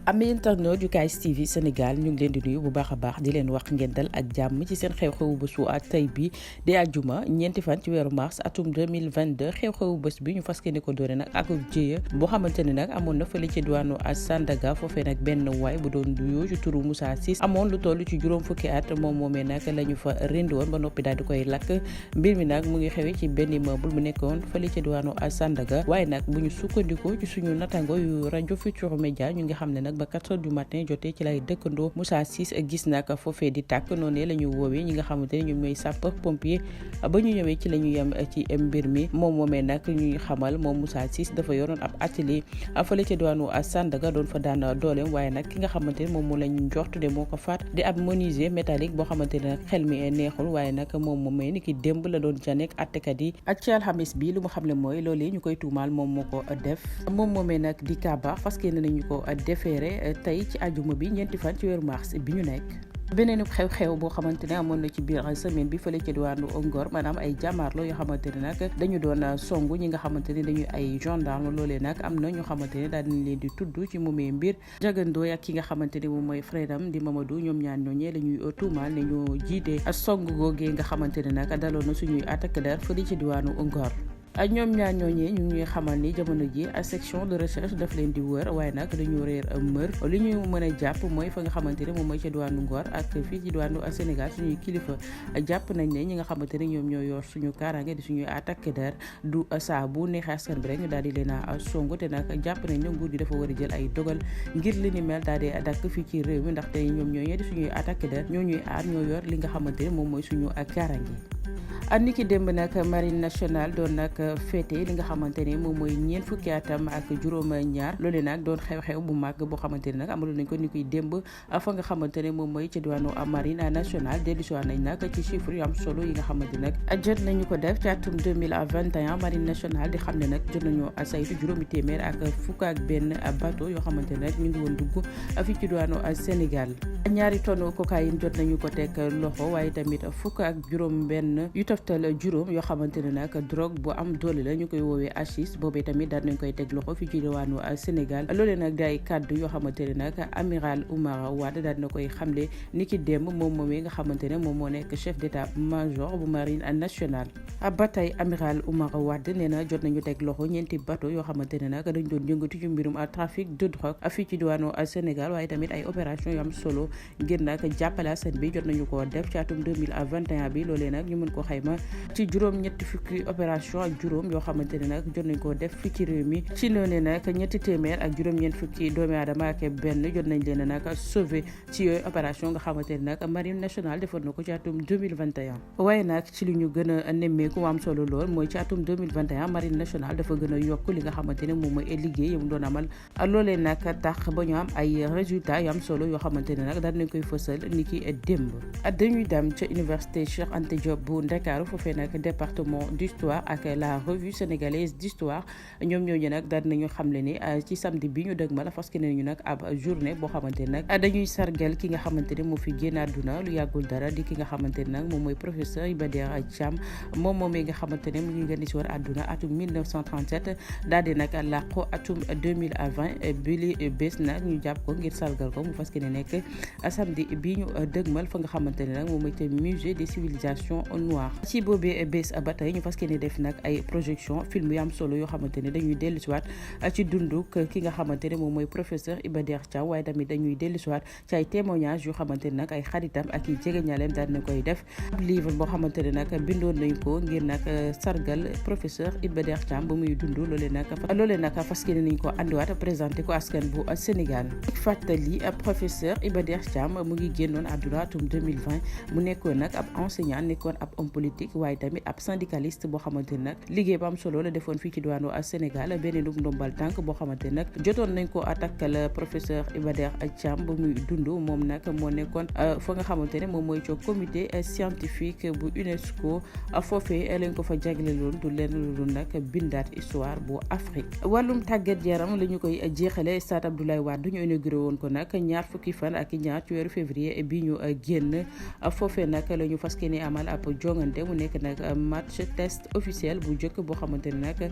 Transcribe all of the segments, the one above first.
ami internet yu KS TV Sénégal ñu ngi leen di nuyu bu baax a baax di leen wax ngeen dal ak jàmm ci seen xew-xewu bésu ak tey bi di àjjuma ñeenti fan ci weeru mars atum 2022 xew-xewu bés bi ñu fas yéene ko doore nag ak jéeya boo xamante ni nag amoon na fële ci diwaanu Sandaga foofee nag benn waay bu doon duyoo ci turu Moussa Ciss amoon lu toll ci juróom fukki at moom moomee nag la ñu fa rendi woon ba noppi daal di koy lakk mbir mi nag mu ngi xewee ci benn immeuble mu nekkoon fële ci diwaanu Sandaga waaye nag bu ñu sukkandikoo ci suñu natango yu rajo Futurs Médias ñu ngi xam ne nag ba 4 heures du matin jotee ci lay dëkkandoo Moussa Ciss gis nag foofee di tàkk noonu la ñu woowee ñi nga xamante ne ñoom ñooy sapeur pompier ba ñu ñëwee ci la ñu yem ci mbir mi moom moomee nag ñuy xamal moom Moussa Ciss dafa yoroon ab atelier fële ci diwaanu Sandaga doon fa daan dooleem waaye nag ki nga xamante ne moom moo la ñu njort de moo ko faat di ab menuisier métallique boo xamante ne nag xel mi neexul waaye nag moom moomee ni ki démb la doon janeek attekat yi ak ci alxamis bi lu mu xam ne mooy loolee ñu koy tuumaal moom moo ko def moom moomee nag di Kaba fas yéene nañu ko déféré tey ci àjjuma bi ñeenti fan ci weeru mars bi ñu nekk. beneen xew-xew boo xamante ne amoon na ci biir semaine bi fële ci diwaanu Ngor maanaam ay jàmmaarloo yoo xamante ne nag dañu doon songu ñi nga xamante ne dañuy ay gendarme loolee nag am na ñoo xamante ne daal nañ leen di tudd ci moomee mbir jagandooy ak ki nga xamante ne moom mooy frère am di Mamadou ñoom ñaar ñooñee la ñuy tuumaal ne ñoo jiite song googee nga xamante ne nag daloon na suñuy attaque der fële ci diwaanu Ngor. ñoom ñaar ñooñee ñu ngi xamal ni jamono ji section de recherche daf leen di wër waaye nag dañu réer mër li ñu mën a jàpp mooy fa nga xamante ne moom mooy ci diwaanu Ngor ak fii ci diwaanu Sénégal suñuy kilifa jàpp nañ ne ñi nga xamante ne ñoom ñoo yor suñu kaaraange di suñuy attaque der du saa bu neexee askan bi rek ñu daal di leen a songu te nag jàpp nañ ne nguur gi dafa war a jël ay dogal ngir li ni mel daal di dakk fii ci réew mi ndaxte ñoom ñooñee di suñuy attaque der ñoo ñuy aar ñoo yor li nga xamante ne moom mooy suñu kaaraange. ni ki démb nag marine nationale doon nag féete li nga xamante ne moom mooy ñeent fukki atam ak juróom ñaar loole nag doon xew-xew bu màgg boo xamante ne nag amaloon nañ ko ni koy démb fa nga xamante ne moom mooy ci diwaanu marine nationale dellusiwaat nañ nag ci chiffre yu am solo yi nga xamante nag jot nañu ko def ci atum 2021 marine nationale di xam ne nag jot nañu saytu juróomi téeméer ak fukk ak benn bateau yoo xamante ne nag ñu ngi woon dugg fii ci diwaanu Sénégal ñaari tonne cocaïne jot nañu ko teg loxo waaye tamit fukk ak juróom benn yu toftal juróom yoo xamante ne nag drogue bu am doole la ñu koy woowee hachis boobee tamit daal nañ koy teg loxo fii ci diwaanu Sénégal loolee nag day kàddu yoo xamante ne nag amiral Oumar Wade daal na koy xamle ni ki démb moom moomee nga xamante ne moom moo nekk chef d'état major bu marine nationale. ba tey amiral Oumar Wade nee na jot nañu teg loxo ñeenti bateau yoo xamante ne nag dañ doon yëngatu ci mbirum trafic de drogue fii ci diwaanu Sénégal waaye tamit ay opération yu am solo ngir nag jàppale askan bi jot nañu ko def ci atum 2021 bi loolee nag ñu mën ko xayma ci juróom ñetti fukki opération ak juróom yoo xamante ne nag jot nañ koo def fii ci réew mi ci noonu nag ñetti téeméer ak juróom ñeent fukki doomi aadama ak benn jot nañ leen nag sauvé ci yooyu opération nga xamante ne nag marine nationale defoon na ko ci atum 2021 waaye nag ci li ñu gën a nemmeeku mu am solo lool mooy ci atum 2021 marine nationale dafa gën a yokk li nga xamante ne moom mooy liggéey mu doon amal loolee nag tax ba ñu am ay résultats yu am solo yoo xamante ne nag daal nañ koy fësal ni ki démb dañuy dem ca université Cheikh Anta Diop bu Ndakaaru foofee nag département d'histoire ak la revue sénégalaise d'histoire ñoom ñooñu nag daal nañu xamle ni ci samedi bi ñu dëgmal fas yéene nañu nag ab journée boo xamante ne nag dañuy sargal ki nga xamante ne moo fi génn àdduna lu yàggul dara di ki nga xamante ne nag moom mooy professeur Iba Der Thiam moom moomee nga xamante ne mu ngi gën di si war àdduna atum 1937 daal di nag làqu atum 2020 bi li bés nag ñu jàpp ko ngir sargal ko mu fas yéene nekk samedi bi ñu dëgmal fa nga xamante ne nag moom mooy te musée des civilisations noires ci boobee bés ba tey ñu fas yéene def nag ay projection film yu am solo yoo xamante ne dañuy dellusiwaat ci dunduk ki nga xamante ne moom mooy professeur Iba Der Thiam waaye tamit dañuy dellusiwaat ci ay témoignages yoo xamante ne nag ay xaritam ak i jegeñaaleem daal na koy def ab livre boo xamante ne nag bindoon nañ ko ngir nag sargal professeur Iba Der Thiam ba muy dund loolee nag fas yéene nañ ko andiwaat présenté ko askan bu Sénégal fàttali professeur Iba Der Thiam mu ngi génnoon àdduna atum 2020 mu nekkoon nag ab enseignant nekkoon ab homme politique waaye tamit ab syndicaliste boo xamante ne nag liggéey bu am solo la defoon fii ci diwaanu Sénégal beneen ndombal tànk boo xamante ne nag jotoon nañ ko attaqual professeur Iba Der Thiam ba muy dund moom nag moo nekkoon fa nga xamante ne moom mooy ci comité scientifique bu UNESCO foofee lañ ko fa jagleeloon du leen lu dul nag bindaat histoire bu Afrique. wàllum tàggat yaram la ñu koy jeexale stade Abdoulaye Wade ñu inauguré woon ko nag ñaar fukki fan ak ñaar ci weeru février bi ñu génn foofee nag la ñu fas yéene amal ab jongante mu nekk nag match test officiel bu njëkk boo xamante ne nag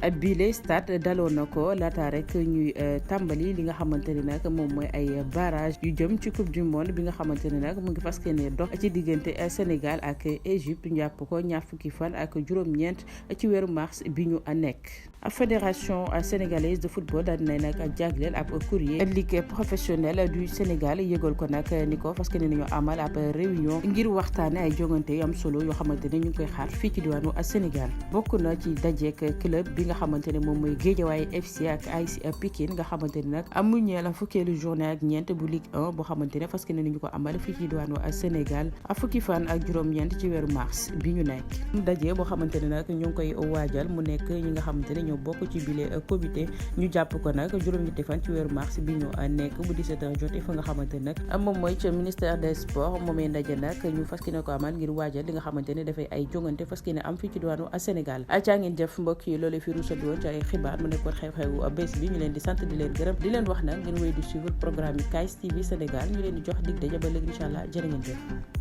bile stade daloo na ko laata rek ñuy tàmbali li nga xamante ne nag moom mooy ay barrage yu jëm ci coupe du monde bi nga xamante ne nag mu ngi fas yéene dox ci diggante Sénégal ak Égypte njàpp ko ñaar fukki fan ak juróom-ñeent ci weeru mars bi ñu nekk. Fédération sénégalaise de football daal dina nag jagleel ab courrier ligue professionnelle du Sénégal yëgal ko nag ni ko fas yéene nañu amal ab réunion ngir waxtaane ay jongante yu am solo yoo xamante ne ñu ngi koy xaar fii ci diwaanu Sénégal. bokk na ci dajeek club bi nga xamante ne moom mooy Guédiawaye FC ak AS Pikine nga xamante ne nag amuñ ñeel fukkeelu journée ak ñeent bu Ligue 1 boo xamante ne fas yéene nañu ko amal fii ci diwaanu Sénégal fukki fan ak juróom-ñeent ci weeru mars bi ñu nekk. daje boo xamante ne nag ñu ngi koy waajal mu nekk ñi nga xamante ne ñoo bokk ci bile comité ñu jàpp ko nag juróom-ñetti fan ci weeru mars bi ñu nekk bu 17h jotee fa nga xamante ne nag moom mooy ca ministère des sports moomee ndaje nag ñu fas yéene ko amal ngir waajal li nga xamante ne dafay ay jongante fas yéene am fii ci diwaanu Sénégal. caa ngeen jëf mbokk yi loolu fi ruusandi woon ci ay xibaar mu nekkoon xew-xewu bés bi ñu leen di sant di leen gërëm di leen wax nag ngeen wéy di suivre programme yi KS TV Sénégal ñu leen di jox dig daje ba léegi incha allah jërë ngeen jëf.